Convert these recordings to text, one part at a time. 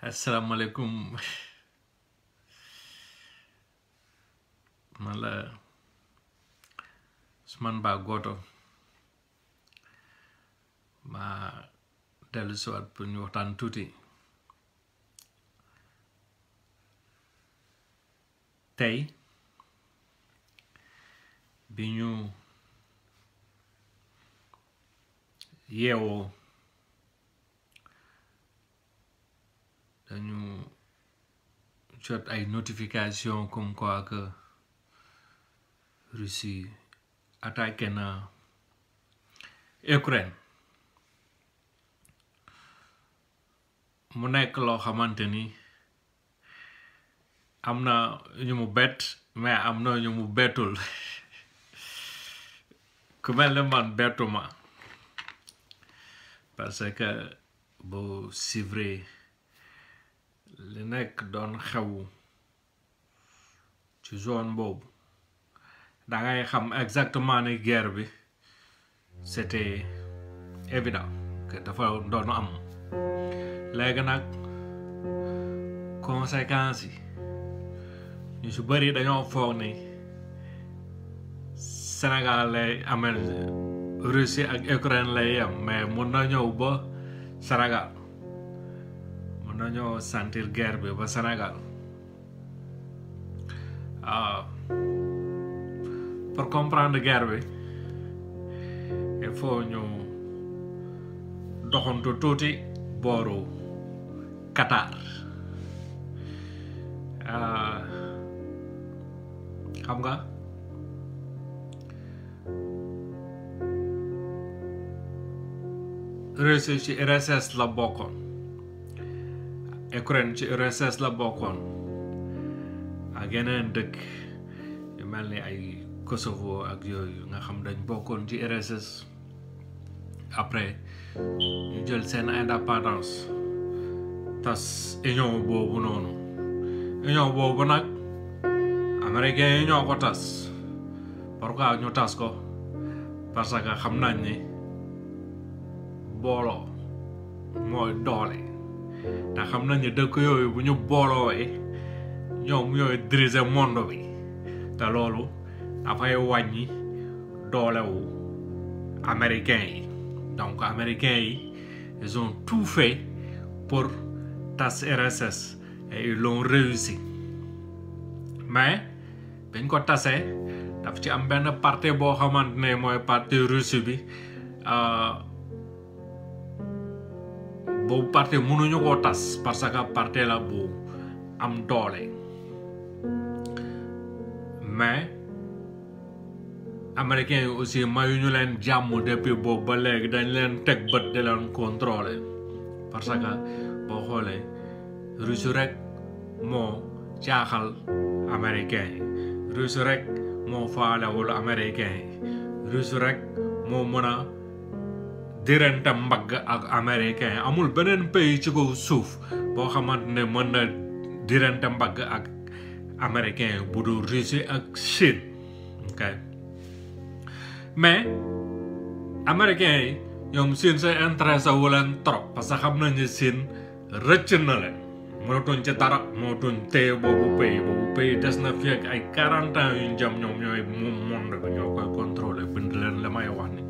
Assalamualaikum. Mala Ousmane ba GOTTO ma delu siwaat pour ñu waxtaan tuuti tey bi ñu yeewoo dañu jot ay notification comme quoi que Russie attaqué na Ukraine mu nekk loo xamante ni am na ñu mu bett mais am na ñu mu bettul ku mel ne man bettuma parce que boo suivre li nekk doon xew ci zone boobu dangay xam exactement ni guerre bi c'était évident que dafa doon am léegi nag conséquences yi ñu su bari dañoo foog ni Sénégal lay amel Russie ak Ukraine lay yem mais mun na ñëw ba Sénégal mun na ñëw sentir guerre bi ba Sénégal pour comprendre guerre bi il faut ñu doxantu tuuti booru Qatar xam nga Russie ci RSS la bokkoon Ukraine ci RSS la bokkoon ak yeneen dëkk yu mel ni ay Kosovo ak yooyu nga xam dañ bokkoon ci RSS après ñu jël seen indépendance tas union boobu noonu union boobu nag américains yi ñoo ko tas pourquoi ñu tas ko parce que xam nañ ni booloo mooy doole te xam nañ ni dëkk yooyu bu ñu booloowee ñoom ñooy diriger monde bi te loolu dafay wàññi doolewu américains yi donc américains yi ils ont tout fait pour tas RSS et ils l'ont réussi mais biñ ko tasee daf ci am benn parti boo xamante ne mooy parti russe bi boobu parti mënuñu koo tas parce que parti la bu am doole mais américains yi aussi mayuñu leen jàmm depuis boobu ba léegi dañ leen teg bët di leen contrôler parce que boo xoolee Russie rek moo jaaxal américains yi Russie rek moo faalewul américains yi Russie rek moo mën a dirante mbagg ak américains yi amul beneen pays ci kaw suuf boo xamante ne mën na dirante mbagg ak américains yi bu dul Russie ak Chine ok mais américains yi ñoom Chine say intéressé wu leen trop parce que xam nañu Chine rëcc na leen mënatuñ ci dara mënatuñ téye boobu pays des na fi ak ay 40 ans yu ñu jëm ñoom ñooy moom monde bi ñoo koy contrôler bind leen la may wax ni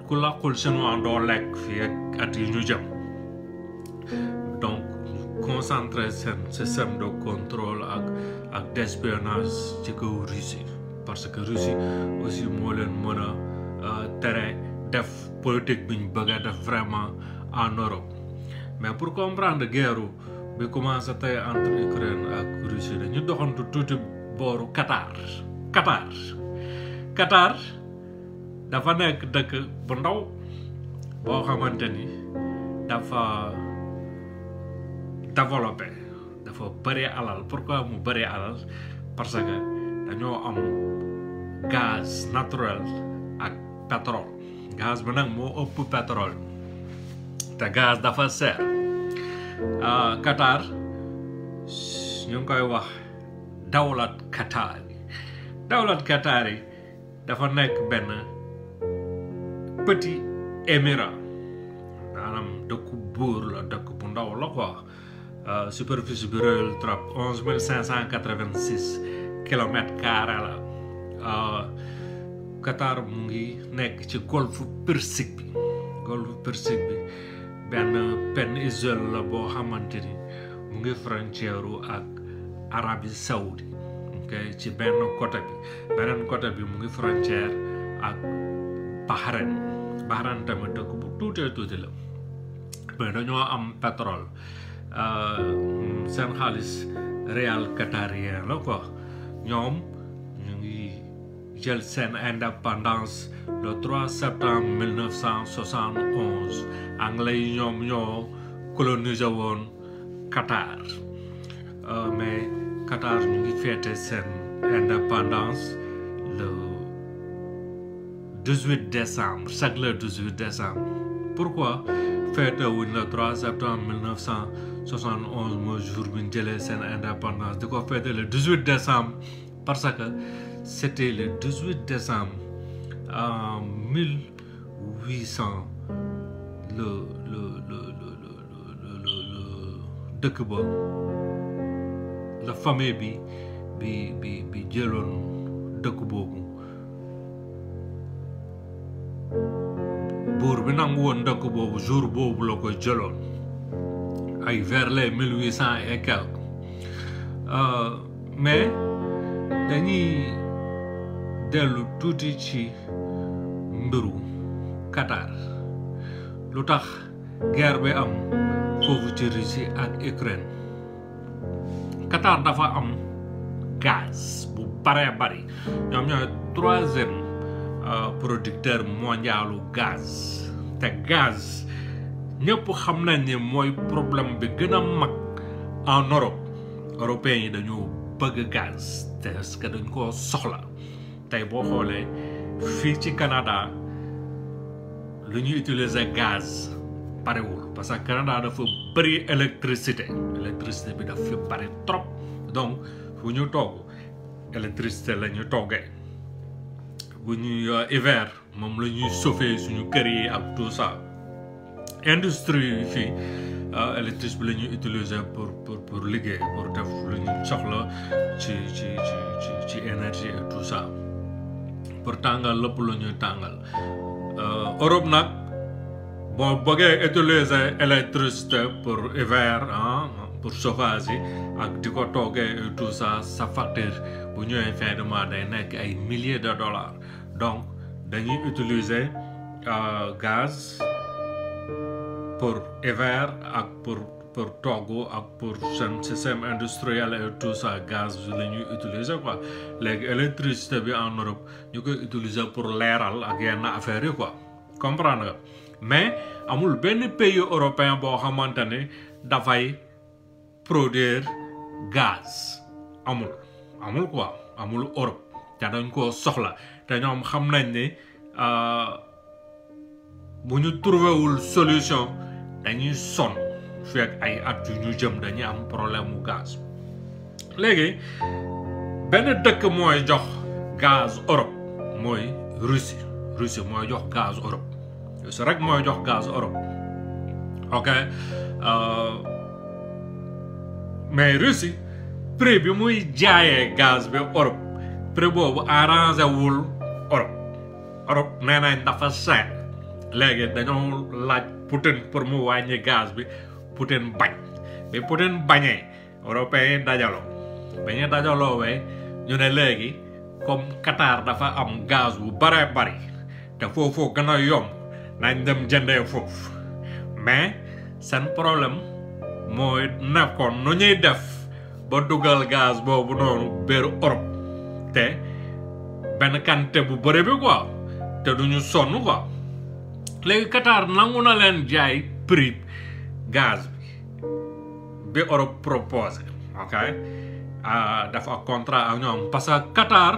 ku làkkul chinois doo lekk fii ak at yi ñu jëm donc concentrer seen système de contrôle ak d'espionnage ci kaw Russie parce que Russie aussi moo leen mën a tere def politique bi ñu bëgg a def vraiment en Europe mais pour comprendre guerre bi commencé tey entre Ukraine ak Russie dañu doxantu tuuti booru Qatar dafa nekk dëkk bu ndaw boo xamante ni dafa développé dafa bëri alal pourquoi mu bëri alal parce que dañoo am gaz naturel ak pétrole gaz bi nag moo ëpp pétrole te gaz dafa seer Qatar ñu ngi koy wax dawlat Qatar yi dafa nekk benn petit émirat maanaam dëkku buur la dëkk bu bu ndaw la quoi superficie bi réel trop 11 586 kilomètres carrés la Qatar mu ngi nekk ci golfe Persique bi benn péninsule la boo xamante ni mu ngi frontière ak Arabie Saoudite ok ci benn côté bi beneen côté bi mu ngi frontière ak Bahreïn tamit dëkk bu tuuti la mais dañoo am pétrole seen xaalis réal qatarien la quoi ñoom ñu ngi jël seen indépendance le 3 septembre 1971 anglais yi ñoom ñoo colonisé woon Qatar mais Qatar ñu ngi fêté seen indépendance le 18 décembre chaque le 18 décembre pourquoi fêté wuñ le 3 septembre 1971 mooy jour bi ñu jëlee seen indépendance di ko fêté le 18 décembre parce que c'était le 18 décembre en 1800 le dëkk ba la famille bi jëloon dëkk boobu buur bi nangu woon dëkk boobu jour boobu la ko jëloon ay vers les 1800 et quelques mais dañuy dellu tuuti ci mbiru Qatar lu tax guerre bi am foofu ci Russie ak Ukraine Qatar dafa am gaz bu bare bari ñoom ñooy troisième producteur mondialu gaz te gaz ñëpp xam nañ ne mooy problème bi gën a mag en Europe européens yi dañoo bëgg gaz te est-ce que dañ koo soxla tey boo xoolee fii ci Canada lu ñuy utiliser gaz barewul parce que Canada dafa bëri électricité bi dafa bëri trop donc fu ñu togg électricité la ñu toggee bu ñuy hiver moom la ñuy chauffer suñu kër yi ak tout ça industrie yi fii électricité bi la ñuy utiliser pour liggéey pour def lu ñu soxla ci énergie et tout ça pour tàngal lépp lu ñuy tàngal Europe nag boo bëggee utiliser électricité pour hiver pour chauffage yi ak di ko toggee et tout ça sa facture bu ñëwee fin de mois day nekk ay milliers de dollars donc dañuy utiliser gaz pour hiver ak pour togg ak pour seen système industriel et tout ça gaz la ñuy utiliser quoi léegi électricité bi en Europe ñu koy utiliser pour leeral ak yenn affaires yi quoi comprendre nga mais amul benn pays européen boo xamante ne dafay produire gaz amul quoi amul Europe te dañ koo soxla te ñoom xam nañ ne bu ñu trouvéwul solution dañuy sonn fekk ay at yu ñu jëm dañuy am problème mu gaz léegi benn dëkk mooy jox gaz Europe mooy Russie mooy jox gaz Europe Russie rek mooy jox gaz Europe ok mais Russie prix bi muy jaayee gaz bi Europe prix boobu arrangé wul Europe nee nañ dafa cher léegi dañoo laaj Poutine pour mu wàññi gaz bi Poutine bañ bi Poutine bañee européens yi dajaloo ba ñu dajaloowee ñu ne léegi comme Qatar dafa am gaz bu bare bari te foofu gën a yomb nañ dem jëndee foofu mais seen problème mooy nekkoon nu ñuy def ba dugal gaz boobu noonu biir Europe te benn quantité bu bëri bi quoi te duñu sonn quoi léegi Qatar nangu na leen jaay prix gaz bi Europe proposé ok dafa contrat ak ñoom parce que Qatar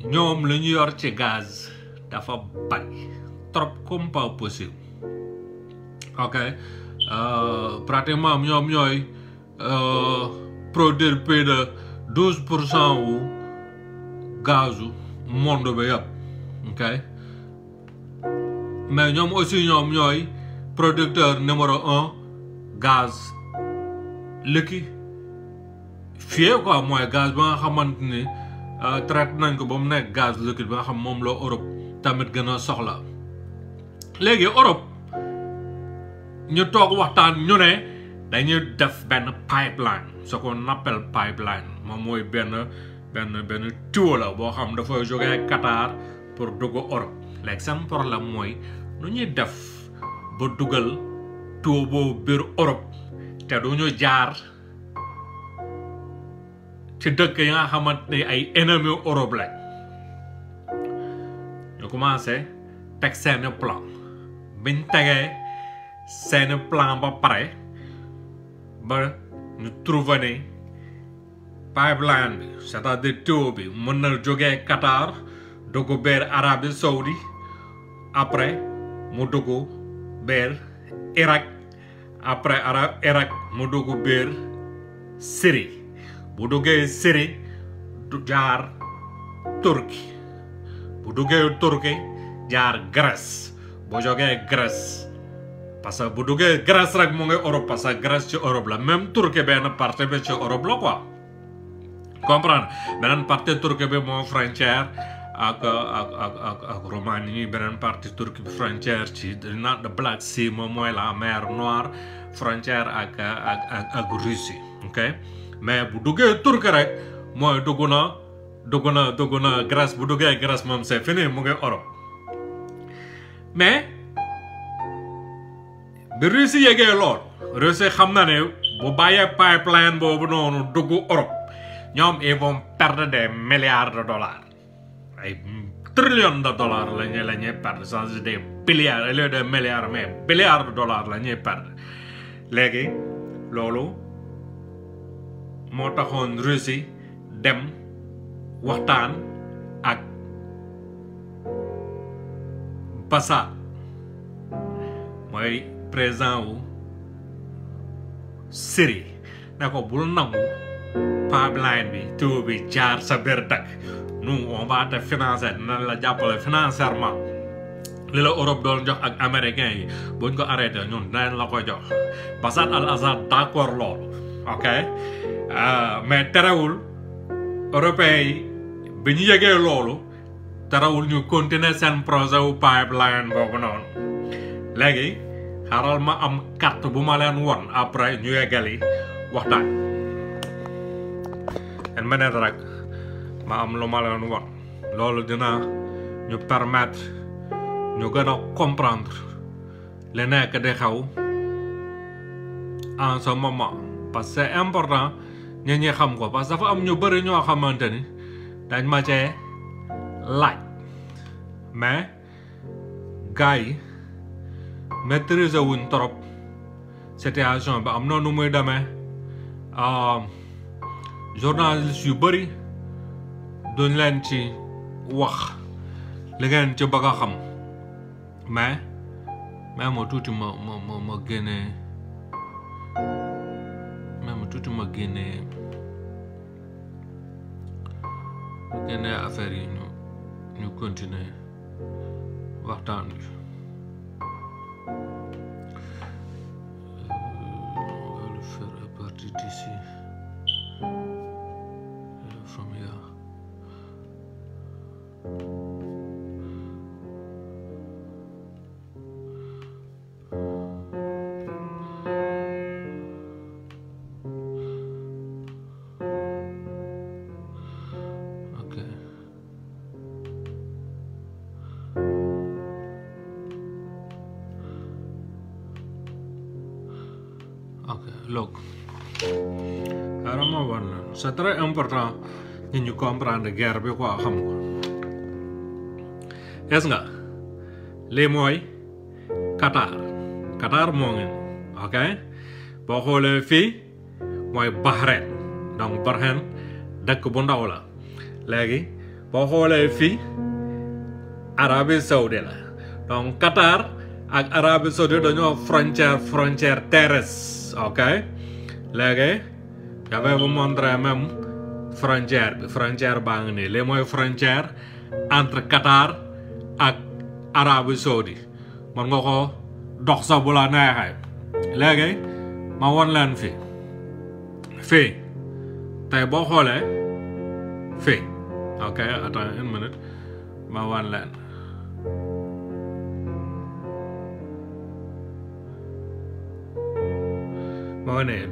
ñoom la ñu yor ci gaz dafa bari trop comme pas possible ok pratiquement ñoom ñooy produire plus de 12% wu gazu monde bi yëpp ok mais ñoom aussi ñoom ñooy producteur numéro 1 gaz liquéfié quoi mooy gaz ba nga xamante ni traité nañ ko ba mu nekk gaz liquide ba nga xam moom la Europe tamit gën a soxla léegi Europe ñu toog waxtaan ñu ne dañuy def benn pipeline ce qu'on appelle pipeline moom mooy benn tuyau la boo xam dafay jógee Qatar pour dugg Europe léegi seen problème mooy nu ñuy def ba dugal tuyau boobu biir Europe te du ñu jaar ci dëkk yi nga xamante ne ay ennemi Europe lañ ñu commencé teg seeni plan biñ tegee seeni plan ba pare ba ñu trouvé ne pipeline bi c'est-à-dire tuyau bi mën na jógee Qatar dugg biir Arabie Saoudi après mu dugg biir Irak après Irak mu dugg biir Syrie bu duggee Syrie du jaar Turquie bu duggee Turquie jaar Grèce bu jógee Grèce parce que bu duggee Grèce rek mu ngi Europe parce que Grèce ci Europe la même Turquie benn partie bi ci Europe la quoi comprendre beneen partie Turquie bi moo frontière ak Roumanie beneen partie Turquie bi frontière ci the Black Sea moom mooy la mer Noire frontière ak Russie ok mais bu duggee Turquie rek mooy dugg na Grèce bu duggee Grèce moom c'est fini mu ngi Europe mais bi Russie yégee lool Russie xam na ne bu bàyyee pipeline boobu noonu dugg Europe ñoom ils vont perdre des milliards de dollars ay trillions de dollars la ñuy perdre sans des milliards au lieu de milliards mais milliards de dollars la ñuy perdre léegi loolu moo taxoon Russie dem waxtaan ak Bassa mooy président wu Syrie ne ko bul nangu pipeline bi tuyau bi jaar sa biir dëkk nous on va te financer dina la jàppale financièrement li la Europe doon jox ak américains yi buñ ko arrêté ñun dinañ la ko jox Bachar al-Assad d'accord loolu ok mais terewul européens yi bi ñu yëgee loolu terewul ñu continuer seen projet wu pipeline boobu noonu léegi xaaral ma am carte bu ma leen won après ñu yeggali waxtaan en minute rek ma am lu ma leen won loolu dina ñu permettre ñu gën a comprendre li nekk di xew en ce moment parce que c'est important ñi ñi xam ko parce que dafa am ñu bëri ñoo xamante ni dañ ma cee laaj mais gars yi maîtriser wuñ trop situation bi am na nu muy demee journaliste yu bëri duñ leen ci wax li ngeen ci bëgg a xam mais ma tuuti ma génnee affaire yi ñu continuer waxtaan bi on va le faire à partir d'ici from here. Look, c'est très important ñu comprendre guerre bi quoi xam ko gis nga lii mooy Qatar moo ngi ok boo xoolee fii mooy Bahreïn donc Bahreïn dëkk bu ndaw la léegi boo xoolee fii Arabie Saoudite la donc Qatar ak Arabie Saoudite dañoo frontière terrestre ok léegi je vais vous montrer même frontière baa ngi nii lii mooy frontière entre Qatar ak Arabie Saoudite mën nga ko dox sa bu la neexee léegi ma won leen fii tey boo xoolee fii ok attends une minute ma won leen moo ne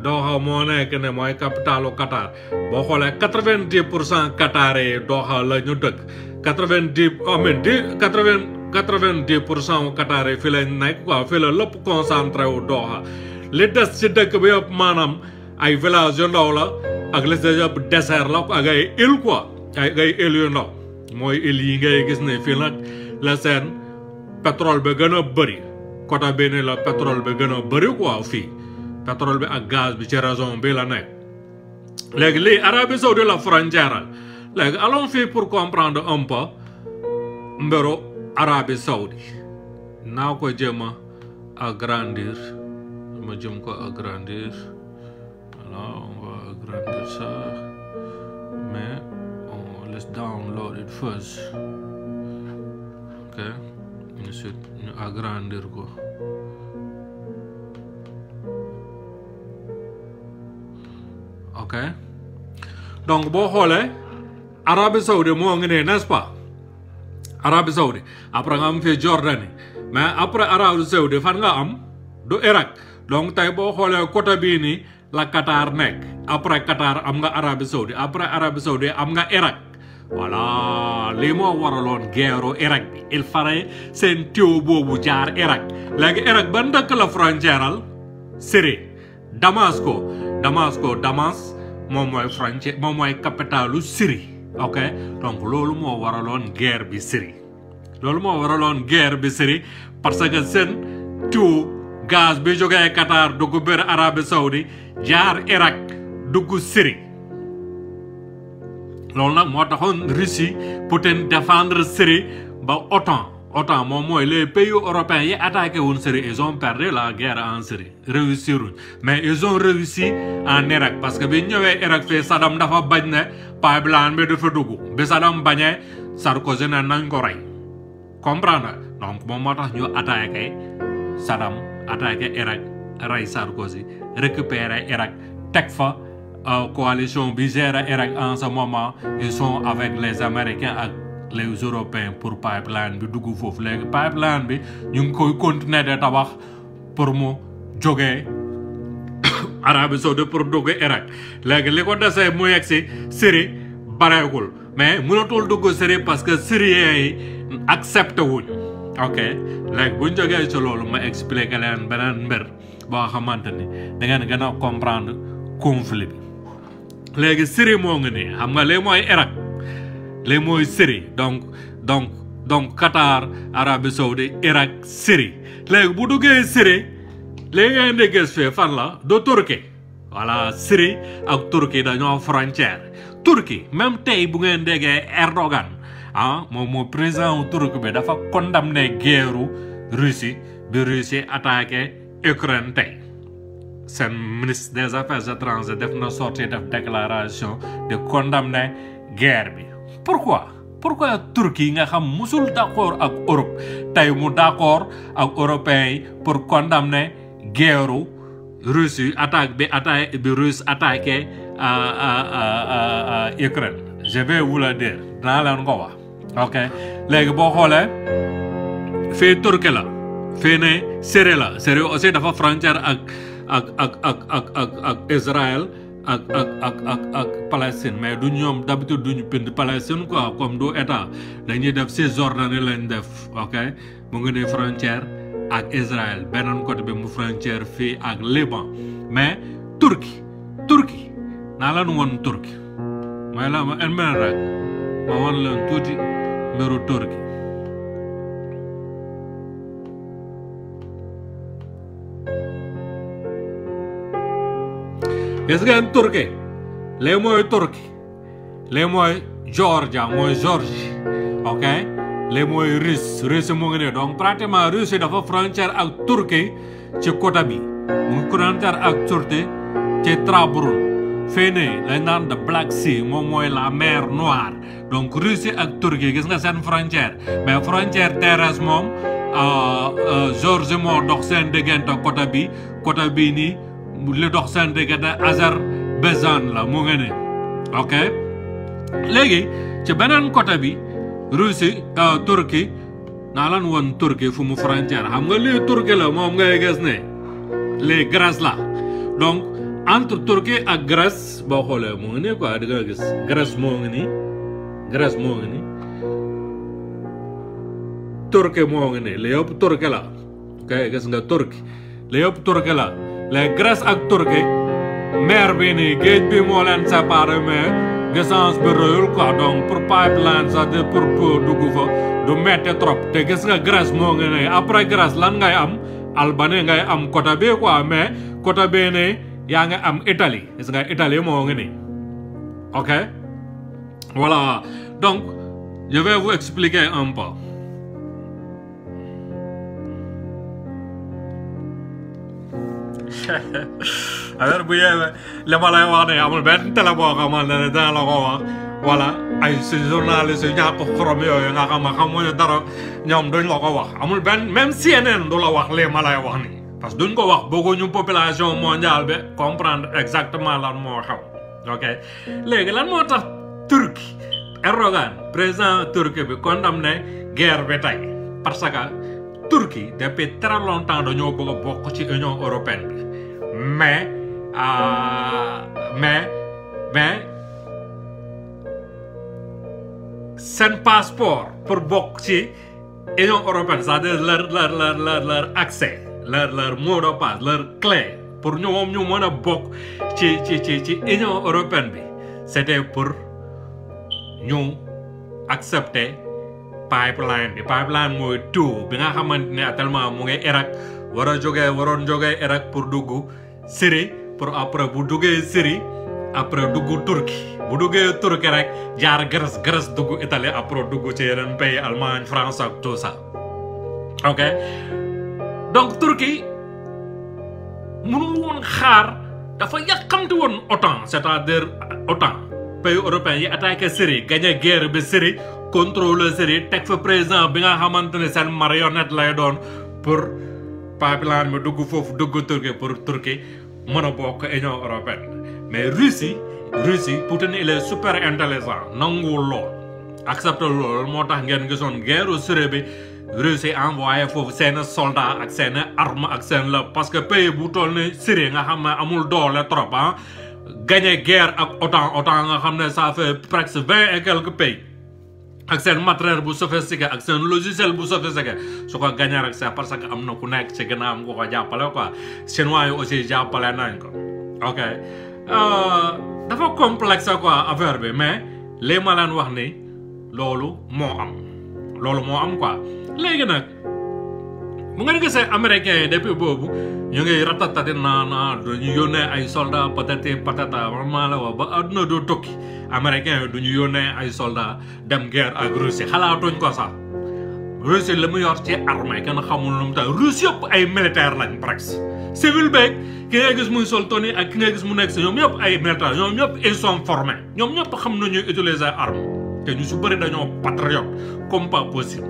Doha moo nekk ne mooy capitalu Qatar boo xoolee 90% Qatar yi Doha la ñu dëkk 90% Qatar yi fi lañ nekk quoi fi la lépp concentré wu Doha li des ci dëkk bi yëpp maanaam ay village yu ndaw la ak li des yëpp désert la ak ay île quoi ay île yu ndaw mooy île yi ngay gis ne fii nag la seen pétrole bi gën a bëri côté bi ni la pétrole bi gën a bëri quoi fii pétrole bi ak gaz bi ci raison bi la nekk léegi lii Arabie Saoudite la frontière léegi allons fii pour comprendre un peu mbiru Arabie Saoudite naa ko jéem a agrandir ma jëm ko agrandir voilà on va agrandir ça mais on laisse download it first ok ensuite ñu agrandir ko ok donc boo xoolee Arabie Saoudite moo ngi ne n'est-ce pas Arabie Saoudite après nga am fii Jordanie mais après Arabie Saoudite fan nga am du Irak donc tey boo xoolee côté bii nii la Qatar nekk après Qatar am nga Arabie Saoudite après Arabie Saoudite am nga Irak voilà lii moo waraloon guerre Irak bi il fallait seen tuyau boobu jaar Irak léegi Irak ban dëkk la frontière Syrie Damas moom mooy frontière moom mooy capitalu Syrie ok donc loolu moo waraloon guerre bi Syrie parce que seen tuyau gaz bi jógee Qatar dugg biir Arabie Saoudite jaar Irak dugg Syrie loolu nag moo taxoon Russie Poutine défendre Syrie ba OTAN moom mooy les pays européens yi attaqué woon Syrie ils ont perdu la guerre en Syrie réussiruñ mais ils ont réussi en Irak parce que bi ñëwee Irak fii Saddam dafa bañ ne pipeline bi dafa dugg bi Saddam bañee Sarkozy ne nañ ko rey comprendre donc moom moo tax ñu attaqué Saddam attaqué Irak rey Sarkozy récupérer Irak teg fa coalition bi gère Irak en ce moment ils sont avec les Américains ak les Européens pour pipeline bi dugg foofu léegi pipeline bi ñu ngi koy continuer de tabax pour mu jógee Arabie Saoudite pour dugg Irak léegi li ko desee mu yegg si Syrie bareegul mais mënatul dugg Syrie parce que Syriens yi accepté wuñu ok léegi buñ jógee ci loolu ma expliquer leen beneen mbir boo xamante ni da ngeen gën a comprendre conflit bi léegi Syrie moo ngi nii xam nga léegi mooy Irak léegi mooy Syrie donc Qatar Arabie Saoudite Irak Syrie léegi bu duggee Syrie léegi ngeen di gis fii fan la do Turquie voilà Syrie ak Turquie dañoo frontière Turquie même tey bu ngeen déggee Erdogan moom moo président turc bi dafa condamné guerre Russie bi Russie attaqué Ukraine tey seen ministre des affaires étrangères def na sorti def déclaration de condamner guerre bi pourquoi Turquie nga xam musul d'accord ak Europe tey mu d'accord ak européens yi pour condamner guerre Russie attaque bi Russe attaqué Ukraine je vais vous le dire dinaa leen ko wax ok léegi boo xoolee fii Turquie la fii ne Syrie la Syrie aussi dafa frontière ak Israël ak Palestine mais du ñoom d'habitude duñu bind Palestine quoi comme du état dañuy def Cisjordanie lañ def ok mu ngi ne frontière ak Israël beneen côté bi mu frontière fii ak Liban mais Turquie naa leen woon Turquie mooy la ma en rek ma woon leen tuuti mbiru Turquie gis ngeen Turquie léegi mooy Turquie léegi mooy Georgia mooy Géorgie ok léegi mooy Russie mu ngi ne donc pratiquement Russie dafa frontière ak Turquie ci côté bi mu ngi frontière ak Turquie ci Traburun fii nii lañ naan the Black Sea moom mooy la mer Noire donc Russie ak Turquie gis nga seen frontière mais frontière terrestre moom Georgie moo dox seen diggante côté bi nii li dox seen diggante Azerbaïdjan la mu ngi nii ok léegi ci beneen côté bi Russie Turquie naa lan woon Turquie fu mu frontière xam nga lii Turquie la moom ngay gis ne lii Grèce la donc entre Turquie ak Grèce boo xoolee mu ngi nii quoi di nga gis Grèce moo ngi nii Turquie moo ngi nii li yëpp Turquie la ok gis nga Turquie li yëpp Turquie la les Grèce ak Turquie mer bi nii géej bi moo leen séparé mais distance bi rëyul quoi donc pour pipeline sax de pour dugg fa du metti trop te gis nga Grèce moo ngi nii après Grèce lan ngay am Albanie ngay am côté bi quoi mais côté bi nii yaa ngi am Italie gis nga Italie moo ngi nii ok voilà donc je vais vous expliquer un peu affaire bu yeewee li ma lay wax ne amul benn télé boo xamante ne dina la ko wax wala ay si journaliste yu ñàkk xorom yooyu nga xam ne xamuñu dara ñoom duñ la ko wax amul benn même CNN du la wax lii ma lay wax nii parce que duñ ko wax bëgguñu population mondiale bi comprendre exactement lan moo xew ok léegi lan moo tax Turquie Erdogan président Turquie bi condamné guerre bi tey parce que Turquie depuis très longtemps dañoo bëgg a bokk ci Union européenne bi mais seen passeport pour bokk ci Union européenne c'est-à-dire leur accès leur mot de passe leur clé pour ñoom ñu mën a bokk ci Union européenne bi c'était pour ñu accepter pipeline mooy tout bi nga xamante ne tellement mu ngi Irak waroon jógee Irak pour dugg Syrie pour après bu duggee Syrie après dugg Turquie bu duggee Turquie rek jaar Grèce dugg Italie après dugg ci yeneen pays Allemagne France ak tout ça ok donc Turquie mënul woon xaar dafa yàkkamti woon OTAN c'est-à-dire OTAN pays européens yi attaqué Syrie gagné guerre bi Syrie contrôle Syrie teg fa président bi nga xamante ne seen marionnette lay doon pour pipeline bi dugg foofu dugg Turquie pour Turquie mën a bokk Union européenne mais Russie Poutine il est super intelligent nanguwul lool accepté loolu moo tax ngeen gisoon guerre Syrie bi Russie envoyé foofu seen soldats ak seen armes ak seen la parce que pays bu toll ni Syrie nga xam ne amul doole trop gagné guerre ak OTAN nga xam ne ça fait presque 20 et quelques pays ak seen matériel bu sophistiqué ak seen logiciel bu sophistiqué su ko gagné rek c'est parce que am na ku nekk ci gànnaawam ku ko jàppale quoi chinois yi aussi jàppale nañ ko ok dafa complexe quoi affaire bi mais li ma leen wax ni loolu moo am quoi léegi nag bu nga gisee américains yi depuis boobu ñu ngi ratatati naa duñu yónnee ay soldats patati patata vraiment la wax ba àdduna doo tokki américains yi duñu yónnee ay soldats dem guerre ak Russie xalaatuñ ko sax Russie li mu yor ci armée kenn xamul lu mu tax Russie yëpp ay militaire lañ presque civil beeg ki nga gis muy sol tenue ak ki nga gis mu nekk si ñoom yëpp ay militaire ñoom ñëpp ils sont formés ñoom ñëpp xam nañuy utiliser arme te ñu su bëri dañoo patriote comme pas possible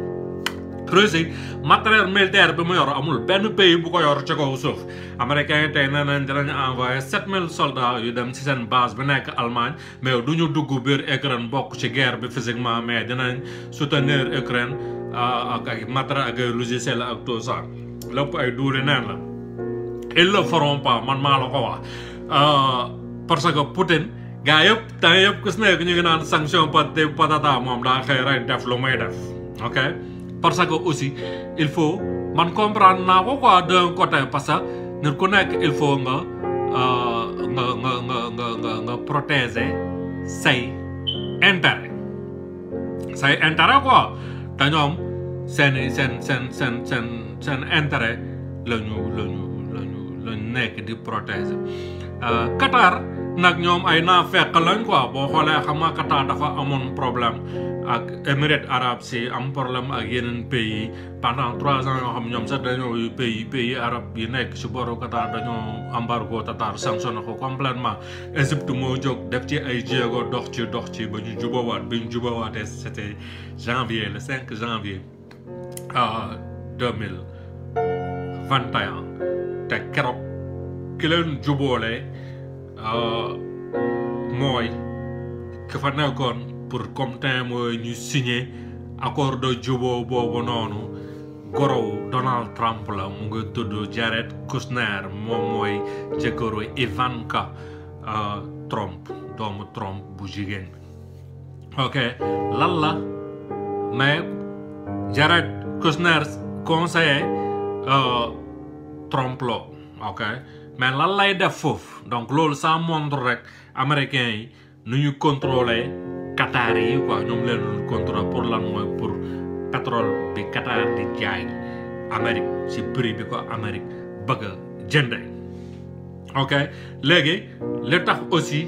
Russie matériel militaire bi mu yor amul benn pays bu ko yor ci kaw suuf américains yi tey nee nañ dinañ envoyé 7000 soldats yu dem ci seen base bi nekk Allemagne mais du ñu dugg biir Ukraine bokk ci guerre bi physiquement mais dinañ soutenir Ukraine ak ay matériel ak ay logiciel ak tout ça lépp ay duuli neen la ils le feront pas man maa la ko wax parce que Poutine gars yëpp temps yëpp ku si nekk ñu ngi naan sanction patata moom daa xëy rek def lu muy def ok parce que aussi il faut man comprendre naa ko quoi d'un côté parce que nit ku nekk il faut nga protéger say intérêt quoi te ñoom seen intérêt lañu nekk di protéger Qatar nag ñoom ay naafeq lañ quoi boo xoolee xam nga Qatar dafa amoon problème ak Émirats arabes si am problème ak yeneen pays pendant 3 ans yoo xam ñoom sax dañoo pays arabes yi nekk si boru Qatar dañoo embargo Qatar sanctionné ko complètement Égypte moo jóg def ci ay jéego dox ci ba ñu jubawaatee c'était janvier le 5 janvier 2021 te keroog ki leen juboole mooy ki fa nekkoon pour comme temps mooy ñu signé accord de juboo boobu noonu gorow Donald Trump la mu ngi tudd Jared Kushner moom mooy jëkkëru Ivanka Trump doomu Trump bu jigéen ok lan la mais Jared Kushner conseiller Trump la ok mais lan lay def foofu donc loolu ça montre rek américains yi nu ñu contrôler Qatar yi quoi ñoom leen contrôler pour lan mooy pour pétrole bi Qatar di jaay Amérique ci prix bi ko Amérique bëgg a jënde ok léegi li tax aussi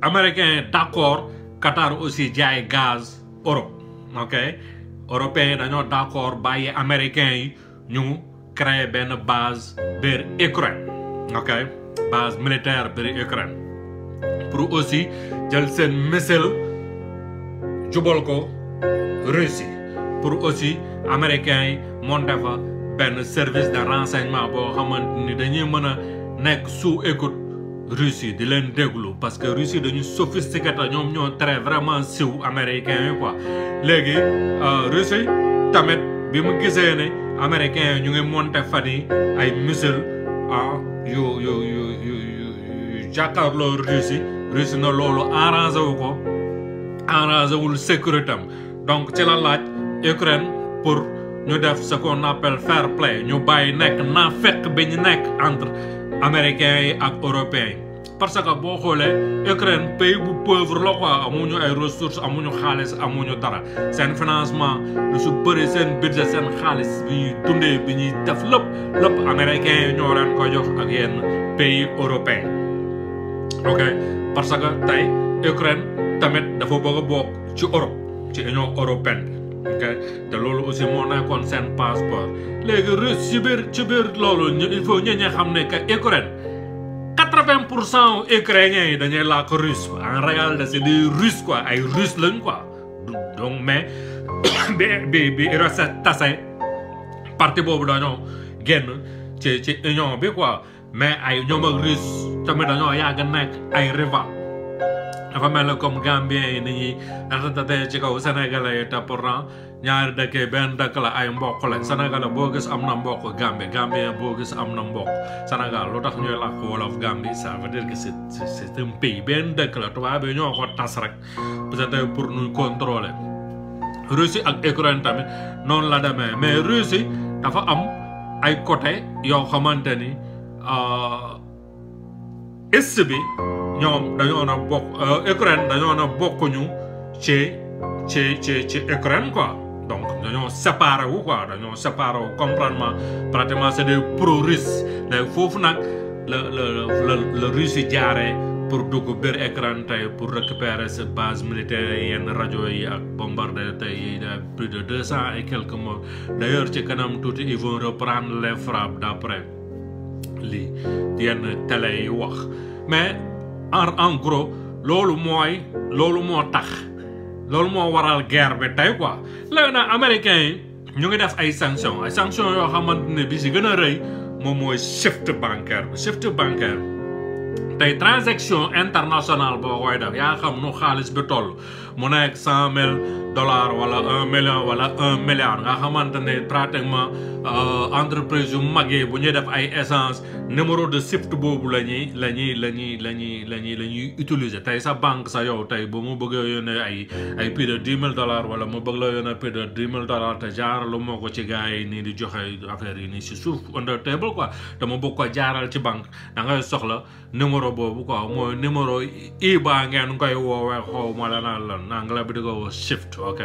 américains d'accord Qatar aussi jaay gaz Europe ok européens yi dañoo d'accord bàyyi américains yi ñu créer benn base biir Ukraine ok base militaire biir Ukraine pour aussi jël seen missile jubal ko Russie pour aussi américains yi monter fa benn service de renseignement boo xamante ni dañuy mën a nekk sous écoute Russie di leen déglu parce que Russie dañu sophistiqué te ñoom ñoo très vraiment siw américains yi quoi léegi Russie tamit bi mu gisee ne américains yi ñu ngi monter fan yi ay missile yu jàkkaarloo Russie na loolu arrangé wu ko arrangé wul sécurité am donc ci la laaj Ukraine pour ñu def ce qu'on appelle fair play ñu bàyyi nekk naa fekk bi ñu nekk entre américains yi ak européens yi parce que boo xoolee Ukraine pays bu pauvre la quoi amuñu ay ressources amuñu xaalis amuñu dara seen financement lu su bëri seen budget seen xaalis bi ñuy dundee bi ñuy def lépp américains yi ñoo leen ko jox ak yenn pays européens ok parce que tey Ukraine tamit dafa bëgg a bokk ci Europe ci Union européenne ok te loolu aussi moo nekkoon seen passeport léegi russe ci biir loolu il faut ñi xam ne que Ukraine 80% ukrainiens yi dañuy làkk russe en réalité c'est des russes quoi ay russes lañ quoi donc mais bi RUSSE tase parti boobu dañoo génn ci union bi quoi mais ay ñoom ak russe tamit dañoo yàgg nekk ay rival dafa mel ne comme Gambien yi ni ñuy ratatatee ci kaw Sénégalais yi te pourtant ñaari dëkk yi benn dëkk la ay mbokk lañ Sénégalais boo gis am na mbokk Gambien boo gis am na mbokk Sénégal lu tax ñuy làkk wolof Gambie ça veut dire que c'est un pays benn dëkk la tubaab yi ñoo ko tas rek peut-être pour ñu contrôler Russie ak Ukraine tamit noonu la demee mais Russie dafa am ay côté yoo xamante ni est bi ñoom dañoo na bokk Ukraine dañoo na bokkuñu ci Ukraine quoi donc dañoo séparé wu quoi dañoo séparé wu comprendre pratiquement c'est des pro-russes léegi foofu nag la Russie jaaree pour dugg biir Ukraine tey pour récupérer cette base militaire yenn rajo yi ak bombarder tey yi plus de 200 et quelques morts d'ailleurs ci kanam tuuti ils vont reprendre les frappes d'après lii yenn télé yi wax mais en gros loolu moo tax loolu moo waral guerre bi tey quoi léegi nag américains yi ñu ngi def ay sanctions yoo xamante ne bi si gën a rëy moom mooy shift bancaire tey transaction internationale boo koy def yaa xam nu xaalis bi toll mu nekk $100,000 wala $1 million wala $1 milliard nga xamante ne pratiquement entreprise yu mag yi bu ñuy def ay essence numéro de SWIFT boobu la ñuy utiliser tey sa banque sa yow tey bu mu bëggee yónnee ay plus de $10,000 wala mu bëgg la yónnee plus de $10,000 te jaaralu moo ko ci gars yi nii di joxe affaire yi nii si suuf under table quoi te mu bëgg ko jaaral ci banque da ngay soxla numéro boobu quoi mooy numéro IBA ngeen koy woowee xaw ma la lan anglais bi di ko woo SWIFT ok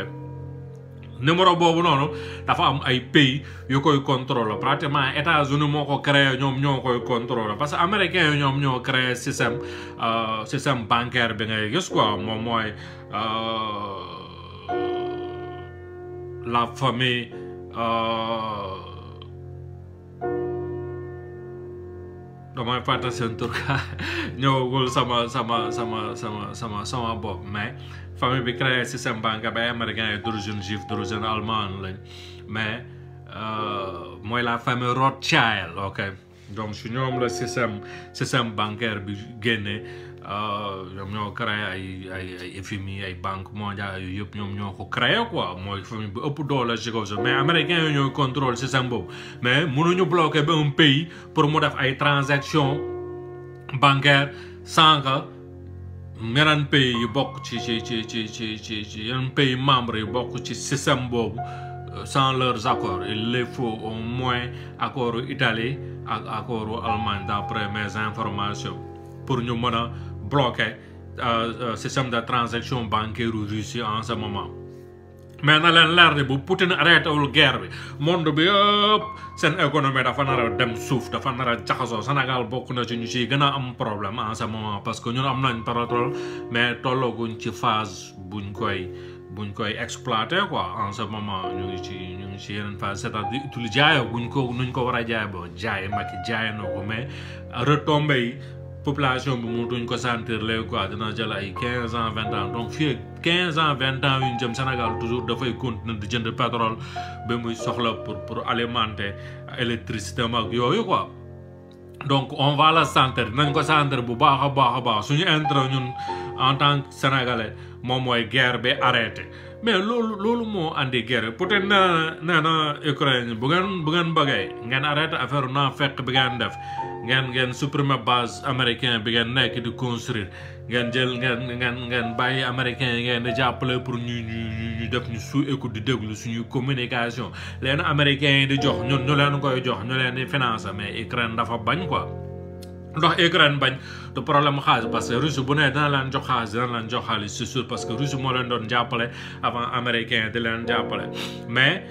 numéro boobu noonu dafa am ay pays yu koy contrôler pratiquement États-Unis moo ko créé ñoom ñoo koy contrôler parce que américains yi ñoom ñoo créé système bancaire bi ngay gis quoi moom mooy la famille damay fàtte seen tur ñëwagul sama bopp mais famille bi créé système bancaire ba américain yi d'origine juif d'origine allemande lañ mais mooy la famille Rothschild ok donc su ñoom la système bancaire bi génne ñoom ñoo créé ay FMI ay banque mondiale yu yëpp ñoom ñoo ko créé quoi mooy famille bi ëpp doole ci kaw mais américains yi ñooy contrôle système boobu mais mënuñu bloquer ba un pays pour mu def ay transactions bancaires sans que yeneen pays yu bokk ci yeneen pays membres yu bokk ci système boobu sans leurs accords il les faut au moins accordu Italie ak accordu Allemagne d'après mes informations pour ñu mën a bloquer système de transaction bancaire Russie en ce moment mais na leen leer ni bu Poutine arrêté wul guerre bi monde bi yëpp seen économie dafa nar a dem suuf dafa nar a jaxasoo Sénégal bokk na ci ñu ciy gën a am problème en ce moment parce que ñun am nañ pétrole mais tollaguñ ci phase buñ koy exploiter quoi en ce moment ñu ngi ci yeneen phase c'est-à-dire utile jaayaguñ ko nuñ ko war a jaay bo jaay Macky jaay na ko mais retombées yi population bi mu duñ ko sentir léegi quoi dina jël ay 15 ans 20 ans donc fii 15 ans 20 ans yu ñu jëm Sénégal toujours dafay continuer di jënd pétrole ba muy soxla pour alimenter électricité ak yooyu quoi donc on va la sentir dinañ ko sentir bu baax a baax suñu intérêt ñun en tant que sénégalais moom mooy guerre bi arrêté mais loolu moo andi guerre peut-être nee na Ukraine bu ngeen bëggee ngeen arrêté affaire naa fekk bi ngeen def ngeen supprimer base américain bi ngeen nekk di construire ngeen jël ngeen bàyyi américain yi ngeen di jàppale pour ñu def ñu sous écoute di déglu suñu communication leen américain yi di jox ñun ñu leen koy jox ñu leen di financer mais Ukraine dafa bañ quoi ndax Ukraine bañ du problème xaalis parce que Russie bu ne dina leen jox xaalis c'est sûr parce que Russie moo leen doon jàppale avant américain di leen jàppale mais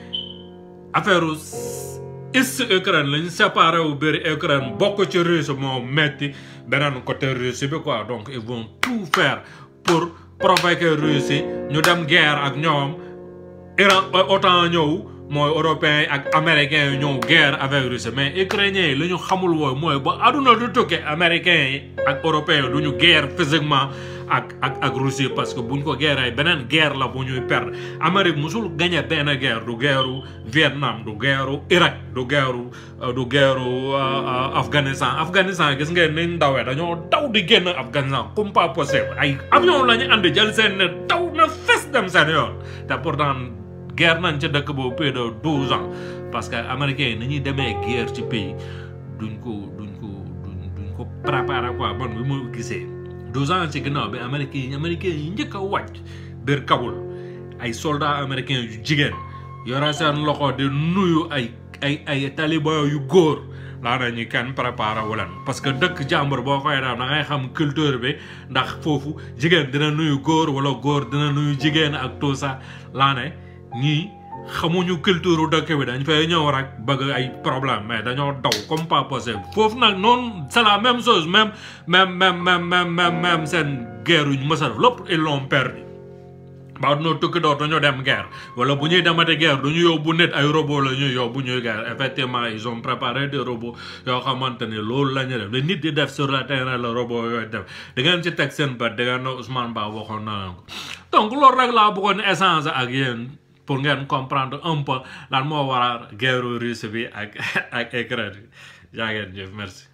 affaire est Ukraine lañ séparé wu bëri Ukraine bokk ci Russie moo metti beneen côté Russie bi quoi donc ils vont tout faire pour provoquer Russie ñu dem guerre ak ñoom Iran OTAN ñëw mooy européens yi ak américains yi ñëw guerre avec Russie mais ukrainiens yi li ñu xamul wooy mooy ba aduna du tukki américains yi ak européens yi du ñu guerre physiquement ak Russie parce que buñ ko guerre ay beneen guerre la bu ñuy perdre Amérique musul gagné benn guerre du guerru Vietnam du guerru Irak du guerru Afghanistan gis ngeen niñ dawee dañoo daw di génn Afghanistan comme pas possible ay avion la ñu andi jël seen ne daw na fes dem seen yoon te pourtant guerre nañ ca dëkk boobu plus de 12 ans parce que américains yi ni ñuy demee guerre ci pays duñ ko préparer quoi bon bi ma gisee 12 ans ci ginnaaw bi américains yi njëkk a wàcc biir Kaboul ay soldats américains yu jigéen yore seen loxo di nuyu ay taliban yu góor laa na ñu kenn préparé wu leen parce que dëkk jàmbur boo koy def da ngay xam culture bi ndax foofu jigéen dina nuyu góor wala góor dina nuyu jigéen ak tout ça laa ne ñii xamuñu culture dëkk bi dañ fay ñëw rek bëgg ay problème mais dañoo daw comme pas possible foofu nag noonu c'est la même chose même seen guerre yu ñu mës a def lépp ils l'ont perdu ba noo tukki doot dañoo dem guerre wala bu ñuy demati guerre du ñu yóbbu nit ay robot la ñuy yóbbu ñuy guerre effectivement ils ont préparé des robots yoo xamante ni loolu la ñu def le nit di def sur le terrain la robot yooyu def da ngeen ci teg seen bët da ngeen ne Ousmane Ba waxoon na leen ko donc loolu rek laa bëggoon échanger ak yéen pour ngeen comprendre un peu lan moo waral guerre Russie bi ak Ukraine jaa ngeen jëf merci